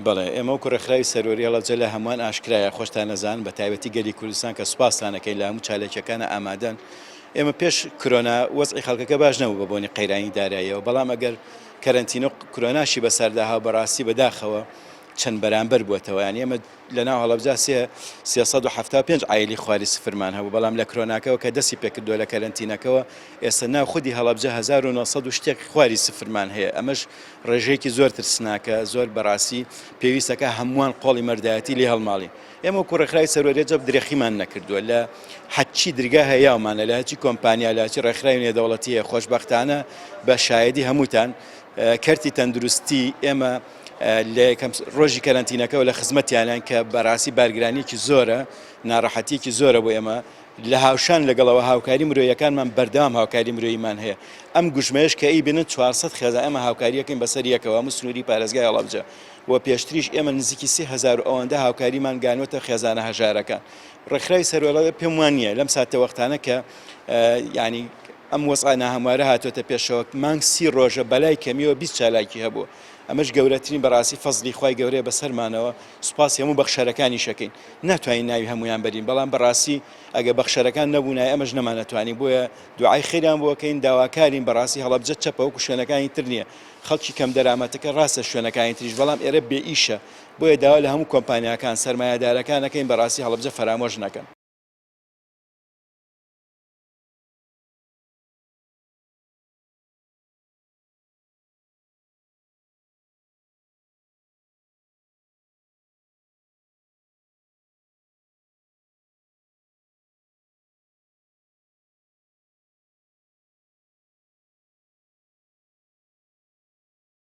بەڵێ ئێمە وەکو ڕێکخراوی سەروەری هەڵەبجە لە هەمووان ئاشکرایە خۆشتان ئەزانن بە تایبەتی گەلی کوردستان کە سوپاستان ئەکەین لە هەموو چالاکیەکانە ئامادەن ئێمە پێش کرۆنا وەزعی خەڵکەکە باش نەبوو بە بۆنی قەیرانی داراییەوە بەڵام ئەگەر کەرەنتینە و کرۆناشی بەسەردا هاو بەڕاستی بەداخەوە چەند بەرامبەر بووەتەوە یانی ئێمە لە ناو هەڵەبجە سێ 375 عایلی خواری سفرمان هەبوو بەڵام لە کرۆناکەوە کە دەستی پێکردووە لە کەرەنتینەکەوە ئێستا ناو خودی هەڵەبجە 1900 و شتێک خواری سفرمان هەیە ئەمەش ڕێژەیەکی زۆر ترسناکە زۆر بەڕاستی پێویستەکە هەمووان قۆڵی مەردایەتی لێ هەڵماڵین ئێمە وەکو ڕێکخراوی سەروەری جەب درێخیمان نەکردووە لە هەرچی درگا هەیە یاومانە لە هەرچی کۆمپانیا لە هەرچی ڕێکخراوی نێودەوڵەتی هەیە خۆشبەختانە بە شایەدی هەمووتان کەرتی تەندروستی ئێمە لە یەکەم ڕۆژی کەرەنتینەکەەوە لە خزمەتیانیان کە بەڕاستی بارگرانیەکی زۆرە ناڕەحەتیەکی زۆرە بۆ ئێمە لە هاوشان لەگەڵەوە هاوکاری مرۆیەکانمان بەردەوام هاوکاری مرۆییمان هەیە ئەم گوژمەیەش کە ئەیبینن 400 خێزان ئێمە هاوکاریەکەین بەسەر یەکەوە هەموو سنووری پارێزگای هەڵەبجە و پێشتریش ئێمە نزیکی 3000 و ئەوەندە هاوکاریمان گانوەتە خێزانە هەژارەکان ڕێکخراوی سەروەڵە پێم وان نییە لەم ساتەوەختانە کە ینی ئەم وەزعە ناهەموارە هاتۆتە پێشەوە مانگ سی ڕۆژە بەلای کەمیەوە 20 چالاکی هەبوو ئەمەش گەورەترین بەڕاستی فەزلی خوای گەورەیە بەسەرمانەوە سوپاسی هەموو بەخشەرەکانیش ئەکەین ناتوانین ناوی هەموویان بەرین بەڵام بەڕاستی ئەگە بەخشەرەکان نەبوونایە ئەمەش نەمانەتوانی بۆیە دوعای خێریان بۆ ئەکەین داواکارین بەڕاستی هەڵەبجە چەپە وەکو شوێنەکانی تر نییە خەڵکی کەم دەرامەتەکە ڕاستە شوێنەکانی تریش بەڵام ئێرە بێ ئیشە بۆیە داوا لە هەموو کۆمپانیاکان سەرمایەدارەکان ئەکەین بەڕاستی هەڵەبجە فەرامۆش نەکەن.